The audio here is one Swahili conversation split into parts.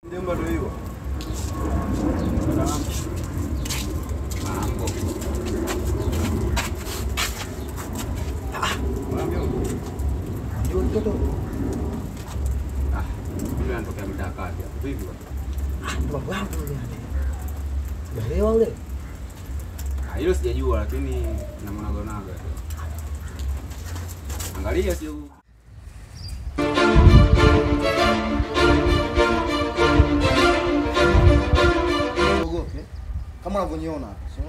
Mjomba ndio hiyo. Mambo. Ndio mtoto. Ah, mimi natokea mtaa kati hapo. Vipi bwana? Ah, ndio babu yangu yule. Sijaelewa ule. Ah, hilo sijajua lakini namuonaga tu. Angalia sio. Ogope. Kama unavyoniona hapa, sio?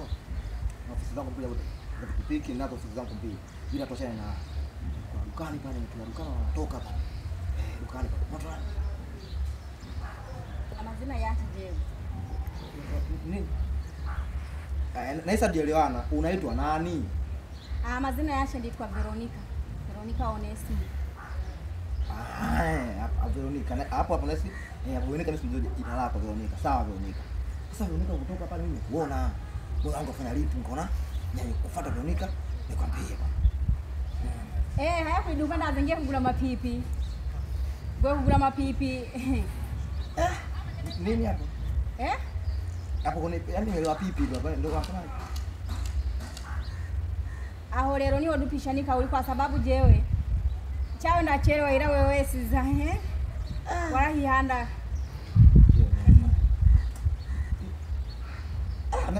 Na ofisi zangu mbili za pikipiki na ofisi zangu mbili. Bila toshana na kwa dukani pale, mtu dukani wanatoka pale. Eh, dukani pale. Watu wana. Amazina yake je? Nini? Na isa dielewana, unaitwa nani? Ah, mazina yake nditwa Veronica. Veronica Onesimo. Ah, Veronica. Hapo hapo nasi Veronica nasi ndio jina lako Veronica. Sawa Veronica. Sasa Veronica kutoka pale mimi kuona moyo wangu afanya lipi nikaona nyani kufuata Veronica nikwambie bwana. Eh, haya kuiduka ndazengia kugula mapipi. Wewe kugula mapipi. Eh, nini hapo? Eh? Hapo kuna yani nielewa pipi ndio hapa ndio kwa Aho rero niho dupishanika uri kwa sababu jewe chawe ndachelewa ila wewe siza eh? Wala hihanda.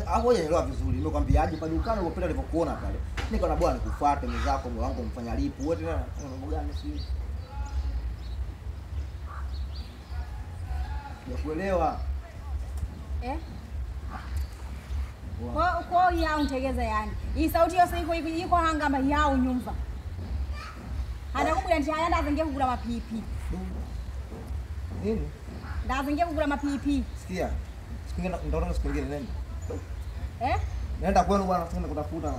Hapo nielewa vizuri. Nimekwambiaje pale dukani ulipopita nilipokuona pale. Nikaona bwana nikufuate mwenzako moyo wangu mfanya lipu. Wewe tena mambo gani si? Sijakuelewa. Eh? Kwa kwa ya untegeza yani. Hii sauti yose iko iko hangamba ya unyumva. Hada kubula nti haya ndazengia kugula mapipi. Nini? Ndazengia kugula mapipi. Sikia. Siku nyingine ndaona siku nyingine nenda. Eh? Nenda kwenu bwana, siku kutafuta.